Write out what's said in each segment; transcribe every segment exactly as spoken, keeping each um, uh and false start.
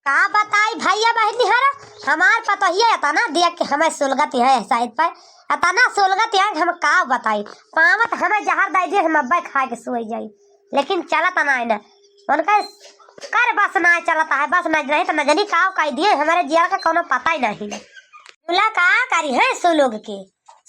का बताई भइया बहिनी हरा, हमार पतोहिया एतना देख के हमें सुलगत है साइड पर, एतना सुलगत है कि हम का बताई। पावत हमें जहर दइ दिए, हम अब्बे खाए के सोई जाई, लेकिन चलत नाहीं ना। उनका कर बस ना चलत है, बस ना, नहीं तो न जनी का कइ दिए, हमरे जिया का कउनो पता ही नहीं। मुला का करी है सुलुग के,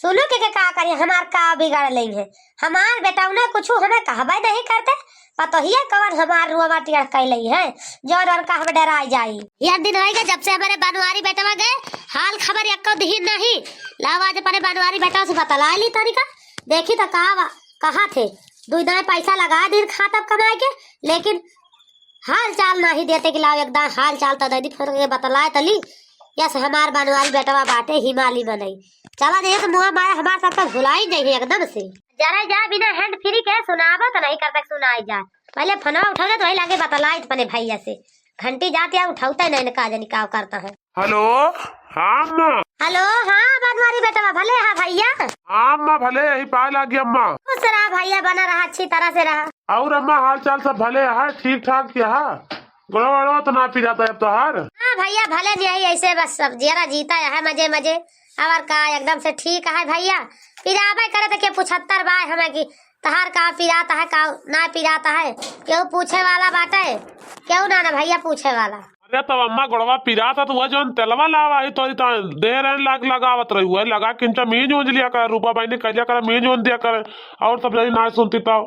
सुलुग के का करी, हमार का बिगाड़ लेइ है? हमार बेटउना कुछु हमें कहबे नहीं करते, पतोहिया कवन हमार रुआवा टिकट कइ लेइ है, जौन उनका हम डराइ जाई। यार दिन होइगा जब से हमरे बनवारी बेटवा गए, हाल खबर एक्को दिहिन नहीं। लावा आज अपने बनवारी बेटवा से बतलाइ ली तनिका, देखी तो का बा, कहाँ थे, दुइ दाएं पैसा लगाइ दिन खाता कमाए के, लेकिन हाल चाल नाहीं देते कि लाओ एकदम हाल चाल तो दइ दी, फोन करके बतलाए तली। यस, हमार बनवारी बेटवा बाटे हिमाली मनई। चला नहीं तो मुँह माया हमार सबका भुलाई जाई एकदम से। जरा जा बिना hand free के सुनावा तो नहीं करता सुनाई जा। पहले फोनवा उठा दे तो वही लागे बतलाई अपने भइया से। घंटी जाती है उठावता ही नहीं, का जानी का करता है। हेलो, हाँ अम्मा। हेलो, हाँ बनवारी बेटवा, भले हा भइया। हाँ अम्मा, भले यही पाए लागी अम्मा। खुश रहा भइया, बना रहा, अच्छी तरह से रहा। और अम्मा हाल चाल सब भले है, ठीक ठाक क्या है? गोड़वा वोड़वा तो ना पिरात है अब तोहार? हाँ भइया, भले नहीं आई ऐसे, बस सब जियरा जीता है मजे मजे। और का, एकदम से ठीक है भइया। पिराबे करे तो के पुछत्तर बाय हमें कि तहार का पिरात है, का ना पिरात है, केहू पूछे वाला बाटे? केहू ना ना भइया पूछे वाला। अरे तब अम्मा गोड़वा पिरात है तो वह जौन तेलवा लावा है तोरी तो दे रहे लाग लगावत रही हुआ लगा किंचा मींज ऊंज लिया कर, रूपा बहिनी कह लिया कर, मींज ऊंज दिया कर। और सब जनी ना सुनती तो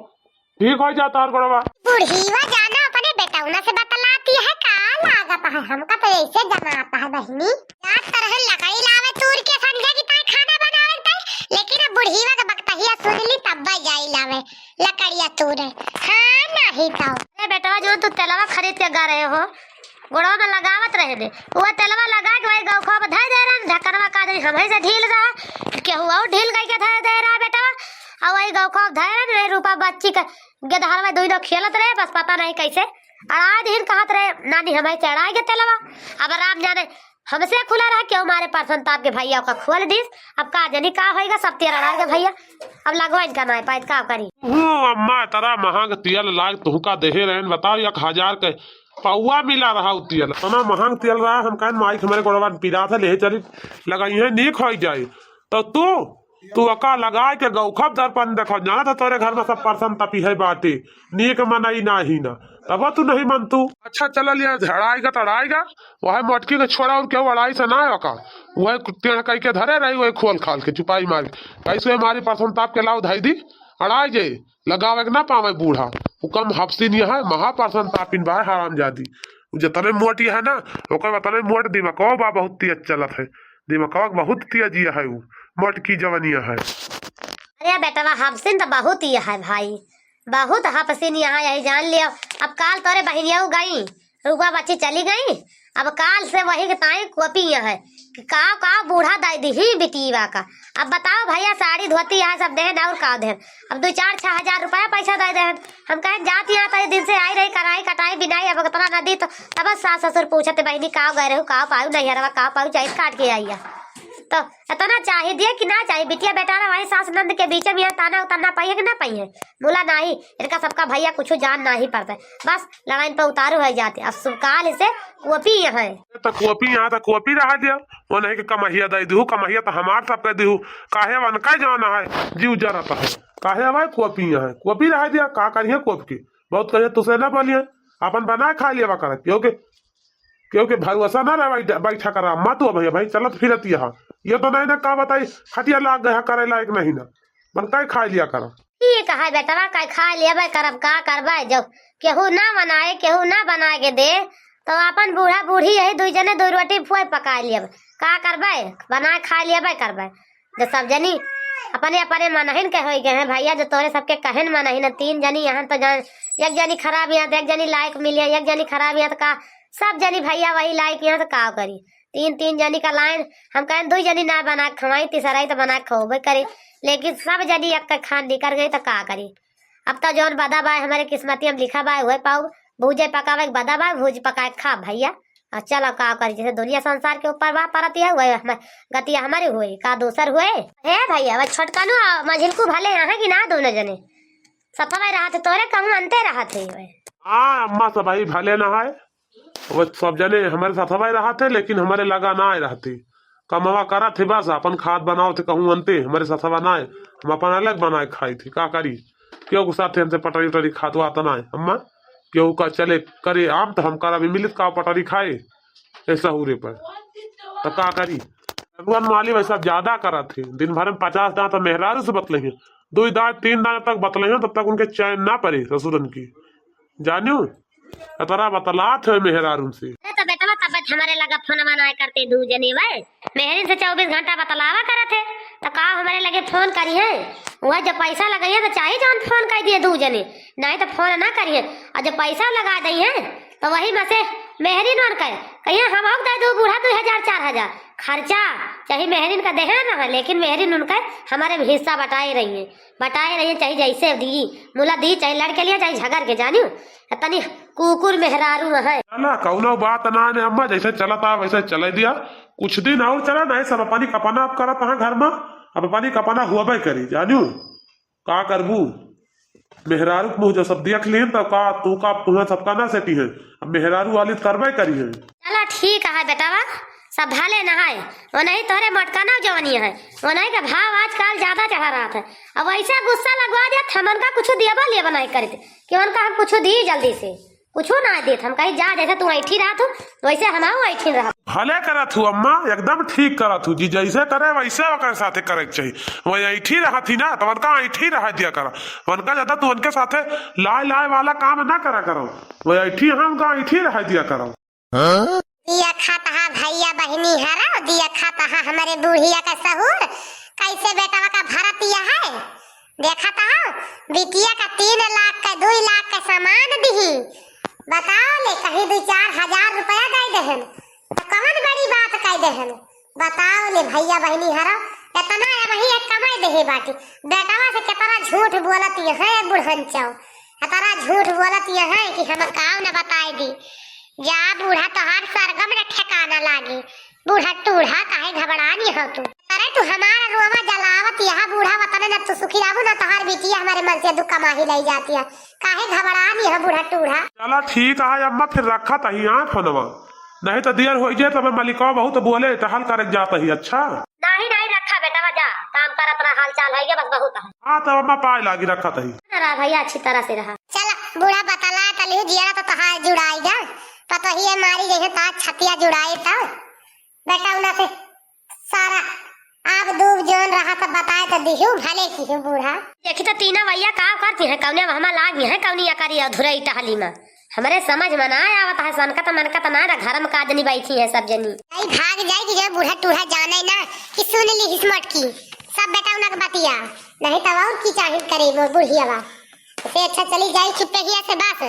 ठीक होइ जात तोहार गोड़वा। बुढ़ीवा जानो अपने बेटौना से बतलाती है, का लागत है, हमका तो ऐसे जनात है बहिनी। जात तरहन लकड़ी लावे तूर के संझा की ताई खाना बनावे ताई, लेकिन अब बुढ़ीवा के बकतहिया सुन ली तब जाई लावे लकड़िया तूरे। हाँ नहीं तो। अरे बेटवा जो तू तेलवा खरीद के गा रहे हो, गोड़वा में लगावत रहे दे। वो तेलवा लगा के वही गौखवा पर धर दे रहे, ढक्कनवा का दे, हमही से ढील रहा, केहू और ढील करके धर दे रहा बेटवा। और वही गौखवा धर रहे, रूपा बच्ची का गेदहरवा दुइनो खेलत रहे, बस पता नहीं कैसे अड़ाए दिहिन, कहत रहे, "नानी, हमही से अड़ाए गे तेलवा।" अब राम जाने, हमसे खुला रहा, केहू मारे परसन ताप के भइया ओका खोल दिस। अब का जानी का होइगा, सब तेल अड़ाए गे भइया। अब लगवा इनका नाहीं पाइत, का करी? हूँ अम्मा, तरा महंग तेल लाग तुहका देहे रहन, बताओ, एक हजार के पौवा मिला रहा उ तेल, इतना महंग तेल रहा। हम कहन, "माई के हमरे गोड़वा पिरात है, ले चली, लगाई है, नीक होइ जाई।" तो तू तू ओका लगाए के गौखब दर्पन देखो, जाना तो तोरे घर में सब परसन तपी है बाटे, नीक मनई नाही ना, तब तू नहीं मन तू। अच्छा चल लिया, झड़ाएगा तड़ाएगा, वह मोटकी के छोड़ा और केहू अड़ाई से ना ओका, वह टेढ़ कई के धरे रही, वह खोल खाल के चुपाई मारी, कैसे मारी परसन ताप के लाओ धाई दी, अड़ाई जे, लगावे के ना पावे बूढ़ा। वो कम हफ्सिन यह है, महा परसन तापिन बा हरामजादी। वो जितने मोटी है ना, ओकर उतने मोट दिमागो बा, बहुत तेज चलत है। दिमागवा के बहुत तेजिया है उ, मोटकी जवनिया है। अरे बेटवा, हफ्सिन तो बहुत ही है भाई, बहुत हफ्सिन यहाँ यही जान लियो। अब काल तोरे बहिनिया गई, रुआ बच्ची चली गई, अब काल से वही के ताई कॉपी यहाँ है कि काव काव बूढ़ा दे दी ही बिटिया का। अब बताओ भइया, साड़ी धोती यहाँ सब देहन और का देहन, अब दो चार छह हजार रुपया पैसा दे देहन। हम कहेन जात यहाँ तई दिन से आई रही, कराई कटाई बिनाई, अब उतना न दी तो तब सास ससुर पूछत, "बहिनी काव गए रहू, काव पायू नैहरवा, काव पायू जाइत काट के आई है।" तो इतना चाही दिए कि ना चाही, बिटिया बेटा ना वही सास नंद के बीच में यहाँ ताना उतारना पाइए कि ना पाइए? बोला नाही, इनका सबका भइया कुछ जान नाही पड़ता है, बस लड़ाई पे उतारू है जाते। अब सुकाल से कॉपी यहाँ है। तो कॉपी यहाँ तो कॉपी रहा दिया, वो नहीं कि कमहिया दे दिहू, कमहिया तो हमार सबके दिहू, काहे वनका जाना है, जीव जरत है, काहे भाई कॉपी यहाँ है, कॉपी रहा दिया, का करिए कॉपी के, बहुत कहिए तुसे ना बोलिए, अपन बनाए खा लिया कर, क्योंकि क्योंकि भरोसा ना रहे बैठ-, बैठा करा, मत हो भइया, भाई चलत फिरत यहाँ, ये तो नहीं ना का बताई, खटिया लाग गया करे लायक नहीं ना, मन काहे खा लिया करा। ये कहा बेटवा, काहे खा लेबे करब, का करबे, जब केहू ना बनाए, केहू ना बनाए के दे, तो अपन बूढ़ा बूढ़ी यही दुई जने दुई रोटी फुए पका लेब, का करबे, बनाए खा लेबे करबे। जो सब जनी अपने अपने मनहिन के होई गए हैं भइया, जो तोरे सबके कहन मनहिन, तीन जनी यहाँ तो जान, एक जनी खराब यहाँ तो एक जनी लायक मिली है, एक जनी खराब यहाँ तो का, सब जनी भइया वही लायक यहाँ तो का करी। तीन तीन जनी का लाइन, हम कहें दुई जनी ना बना के खवाई, तीसरा ही तो बना के खवाबे करी, लेकिन सब जनी एक खान निकल गई तो का करी। अब तो जौन बदा बाय हमरे किस्मती हम लिखा बाय, वही पाऊ, भूजे पकावे के बदा बाय, भूज पकाए के खा भइया। आ चलो का करी, जैसे दुनिया संसार के ऊपर बा परत है, वही हम, गतिया हमारी हुई, का दूसर हुए। हे भइया, वह छोटकनू आ मझिलकू भले यहाँ कि ना दोनों जने? सफा भाई रहत तोरे कहूँ अंते रहत है वह। हाँ अम्मा, सब भाई भले ना है। अब सब जने हमरे साथवा रहत है, लेकिन हमरे लगा नाहीं रहत है। कमवा करत है बस, अपन खात बनावत है, कहूँ अनते, हमरे साथवा नाहीं, हम अपन अलग बनाए खाइत है। का करी, केहू के साथे हमसे पटरी उटरी खात वात नाहीं। अम्मा, केहू का चले करे आम, त हम करा भी मिलित का पटरी खाए, ए सहुरे पर। त का करी, रघुवन माली वैसा ज्यादा करत है, दिन भर में पचास दाँत मेहरारू से बतलइहें, दुइ दाँत तीन दाँत तक बतलइहें, तब तक उनके चैन ना पड़े ससुरन की। जानियो, एतरा बतलात है मेहरारून से। अरे तो बेटवा, तब हमरे लगा फोनवा नाहीं करते दू जने वै। मेहरिन से चउबीस घंटा बतलावा करत है, तो का हमरे लगे फोन करिहें? वह जब पैसा लगइहें तो चाही जौन फोन कइ दिए दू जने, नाहीं तो फोन ना करिहें। अउर जब पैसा लगा दइहें तो वही में से मेहरिन उनके कहिहें, "हमहू के दे दू बूढ़ा दुइ हजार चार हजार खर्चा।" चाही मेहरिन का देहे ना है, लेकिन मेहरिन उनके हमरे में हिस्सा बटाए रहिहें। बटाए रहिहें, चाहे जैसे दी, मुला दी, चाहे लड़ के लिया, चाहे झगड़ के, जानियो। तनी कुकुर मेहरारू है। ना, ना, कौनो बात ना ने अम्मा, जैसे चलत आ वैसे चले दिया। कुछ दिन और चला, नहीं सब अपनी कपना आप करत हाँ घर में, अब अपनी कपना हुआ करी, जानियो। का करबू, मेहरारू के मुँह जो सब देख लीन, तब का तू का, तुम्हें सबका ना सेटी है, अब मेहरारू वाली तो करबे करी है। चला ठीक है बेटवा, सब भले न है, वो नहीं तोहरे मोटका ना जवनी है, वो नहीं का भाव आजकल ज्यादा चढ़ा रहत है। अब वैसे गुस्सा लगवा दिया, हमन का कुछ दिया बा, लेबा नहीं करित कि उनका हम कुछ दी जल्दी से, कुछ ना देत। हम कही जा, जैसे तू ऐठी रहत हो वैसे हम ऐठी रहत। भले करत हूँ अम्मा, एकदम ठीक करत हूँ जी, जैसे करे वैसे ओकर साथे करे के चाहिए। वही ऐठी रहत ही ना, तो उनका ऐठी रह दिया करा, उनका ज्यादा तू उनके साथे लाए लाए वाला काम ना करा करो, वही ऐठी हम उनका ऐठी रह दिया करो। हाँ? दिया खाता है भैया बहिनी हरा, दिया खाता है हमरे बुढ़िया का सहूर, कैसे बेटवा का भरतिया है। देखा था, बिटिया का तीन लाख का, दुई लाख का सामान दिही। बताओ ले, कहीं दुई चार हजार रुपया दे देहन, तो कौन बड़ी बात कह देहन? बताओ ले भैया बहिनी हरा, इतना अबही एक कमाई देहे बाटी। बेटवा से कितना झूठ बोलत है बुढ़न चाओ, इतना झूठ बोलत है कि हम काव न बताए दी। जा बूढ़ा, तोहार सरगम न ठिकाना लागी। बूढ़ा टूढ़ा, काहे घबरानी हो तू? अरे तू हमारा रोवा जलावत, यहाँ बूढ़ा वतन न तू सुखी रहबू, न तोहार बिटिया हमारे मन से दुख कमाही लई जाती है। काहे घबरानी हो बूढ़ा टूढ़ा? चला ठीक है अम्मा, फिर रखत ही हाँ फोनवा, नहीं तो देर हो जाए, तब मलिकवा बहुत बोले, टहल करे जात ही। अच्छा। नहीं, नहीं, रखा बेटवा, जा, काम कर, अपना हाल चाल है, ये बस बहुत है। हाँ, तब अम्मा पाए लागी, रखत ही। रहा भैया, अच्छी तरह से रहा। चला, बूढ़ा बतला तलिहु, जियरा तो तोहार जुड़ाई गा, पतोहिए मारी जइहे ता छतिया जुड़ाई तब। बेटा उना से सारा आब दूब जोन रहा सब बताए तो दिहु, भले किहु बूढ़ा। देखी तो तीना भैया का करती हैं, कौने वहमा लागी हैं, कौनी या करी अधुरई टहली में। हमरे समझ में ना आवत है, सनकत मनकत ना, ना घर में का जनी बैठी है सब जनी। आई भाग जाए कि जो बूढ़ा टूढ़ा जाने ना कि सुन ली हिस मोटकी, सब बेटा उना के बतिया, नहीं तो और की चाहित करे मोर बुढ़िया बा। से अच्छा चली जाई चुपे हिया से बस।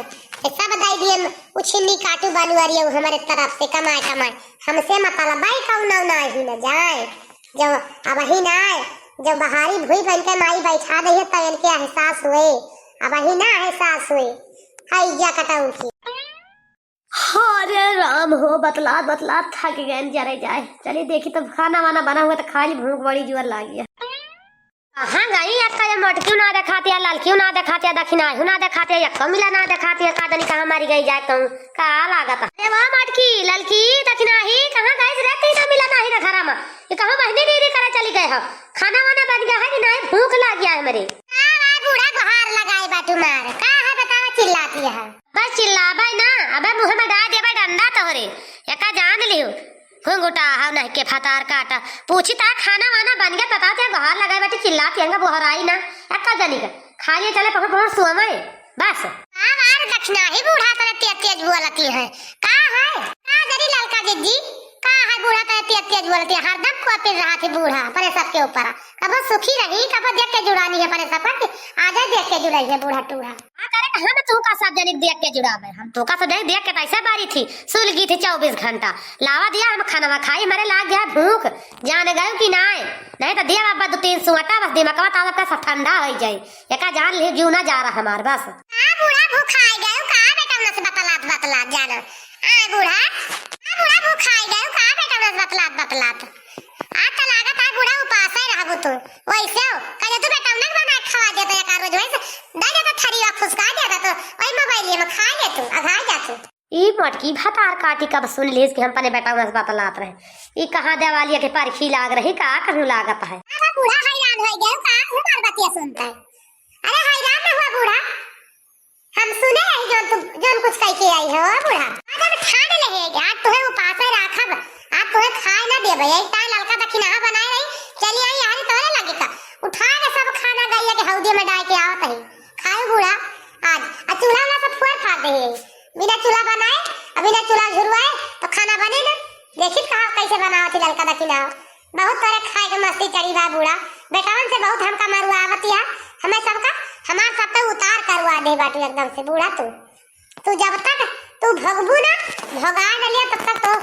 ए सब दाई दिए उछिन्नी काटू बालू अरिया हमारे तरफ से कमाए कमाए। हमसे मतलब बाई कौनो नाही न जाए। जब अबही ना आए, जब बहारी भुई बन के माई बैठा दे है तब इनके एहसास हुए। अबही ना एहसास हुए। हैया कटाऊ की। अरे राम हो, बतलात बतलात थक गए जरे जाए। चलिए देखी तब खाना वाना बना हुआ तो खा ली, भूख बड़ी जोर लागी है। कहाँ गई अक्का, ये मोटकियो ना देखातिया, ललकियो ना देखातिया, दखिनाही ना देखातिया, यक्का मिला ना देखातिया, का जानी कहाँ मरी गई जाए कहूँ, का लागत है। अरे वाह मोटकी, ललकी, दखिनाही, कहाँ गई रे? तीना मिला नाही रे घरा में। ये कहूँ बहनी दीदी करे चली गए हो। खाना वाना बन गया है कि नहीं? भूख लाग गया है मेरे। का भाई बूढ़ा गुहार लगाए बाटू मार, का है बतावा चिल्लाती है? बस चिल्लाबे ना, अबे मुँह में डाल देबे डंडा तोहरे, एका जान लियो। घुंघुटा हाउ नहीं के फतार काटा। पूछी ता खाना वाना बन गया, बताओ ते गुहार लगाए बैठी चिल्लात यंगा बोहराई ना। अक्का जानी का। खा लिए चले पहुँच पहुँच सुअमय। बस। हाँ, मार दखिनाही बूढ़ा तरे तेज तेज बोलती है। का है? का जरी ललका जिज्जी? का है बूढ़ा तरे तेज तेज बोलती है? हरदम को पिर रहा थी बूढ़ा अपने सबके ऊपर। कबो सुखी रही, कबो देख के जुड़ानी है अपने सब पर। आजे देख के जुड़ाई है बूढ़ा टूढ़ा। हाँ, करे तो हम तू का सब जनिक देख के जुड़ाबे। हम तू का सब जनिक देख के तैसे बारी थी, सुलगी थी चउबीस घंटा। लावा दिया हम खानवा खाई, मरे लाग गया भूख। जाने गयो कि नाय? नहीं तो दिया बाबा दो तीन सुअटा, बस दिमागवा तावा का सब ठंडा हो जाए। एका जान ले जीव ना जा रहा हमार बस। आ बूढ़ा भूखाई गयो का बेटा, उनसे बतलात बतलात जाना। आ बूढ़ा, आ बूढ़ा भूखाई गयो का बेटा, उनसे बतलात बतलात। आ तो लागत है बूढ़ा उपासे रहबू तू। वैसे हो, कहे तू बेटा उन्हें बना के खवा देता एक रोज, वैसे दे देता थरीवा फुसका देता तो वही मोबाइल में खा ले तू, अघा जा तू। ई मोटकी ई भतार काटी कब सुन लीस कि हम अपने बेटवा से बतलात रहे। ई कहाँ देवालिया के परखी लाग रही, का कहूँ लागत है। अरे बूढ़ा हैरान होइ गया, का हमार बतिया सुनता है। अरे हैरान न हुआ बूढ़ा, हम सुने रही जौन तू, जौन कुछ कह के आई हो बूढ़ा। आज हम ठान ले है, आज तुहे उपासे राखब, आज तुहे खाए ना देबे। एक तार ललका दखिनहा बनाए रही, चली आई यारी तोरे लगे का। उठा के सब खाना गइया के हौदी में डाल के आवत है। खायो बूढ़ा आज, आ चूल्हा वाला सब फोड़ फाड़ दे है। बिना चूल्हा बनाए, आ बिना चूल्हा झुरवाए तो खाना बने ना। देखित कहा कैसे बनावत है ललका दखिनहा। बहुत तोरे खाए के मस्ती चढ़ी बा बूढ़ा। बेटवन से बहुत हमका मरुआवत है। हमें सबका, हमार सब पे उतार करवा दे बाटू एकदम से बूढ़ा तू। तू जब तक तू भोगबू ना, भोगाए न लिया, तब तक तो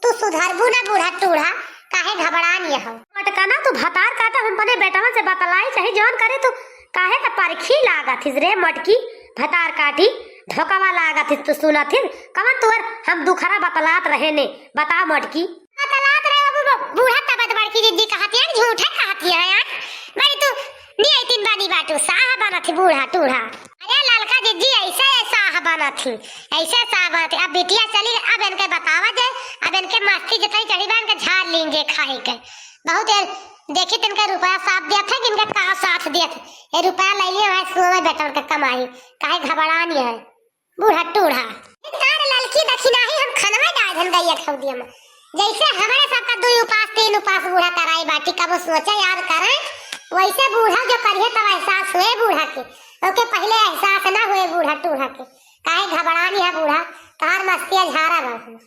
तू सुधरबू ना बूढ़ा टूढ़ा। काहे घबरान ये हो? मटका ना तू भतार काटा, हम अपने बेटवन से बतलाई चाहे जौन करे तू। काहे का परखी लागत हिस रे मटकी, भतार काटी, धोकावा लागत हिस तू सुनत हिस। कवन तोर हम दुखरा बतलात रहे ने, बता मटकी। बतलात रहे बाबू, बूढ़ा तबत बड़की जिज्जी कहत है, झूठे कहत है यार। बड़ी तू नियतिन बानी बाटू, साह बनत ही बूढ़ा टूढ़ा। अरे ललका जिज्जी ऐसे साह बनत ही, ऐसे साह बनत ही। अब बिटिया चली गई, अब इनके बतावा जाए, अब इनके मस्ती जितनी चढ़ी बा, इनके झाड़ लीन जे खाए के। बहुत ये देखी तिनके रुपया साथ दिया था, कि इनके का साथ दिया था। ये रुपया ले लिया है, सुबह बेटा उनका कमाई, काहे घबरानी है। बूढ़ा टूढ़ा। तार ललकी दखिनहा ही हम खनवा डाल धन गइया खौदिया में। जैसे हमारे सबका दुई उपास, तीन उपास बूढ़ा कराई बाटी, कबो सोचे याद करें, वैसे बूढ़ा जो करिए तब एहसास हुए बूढ़ा के। ओके पहले एहसास ना हुए बूढ़ा टूढ़ा के। काहे घबरानी है बूढ़ा, तार मस्तिया झारा बाबू।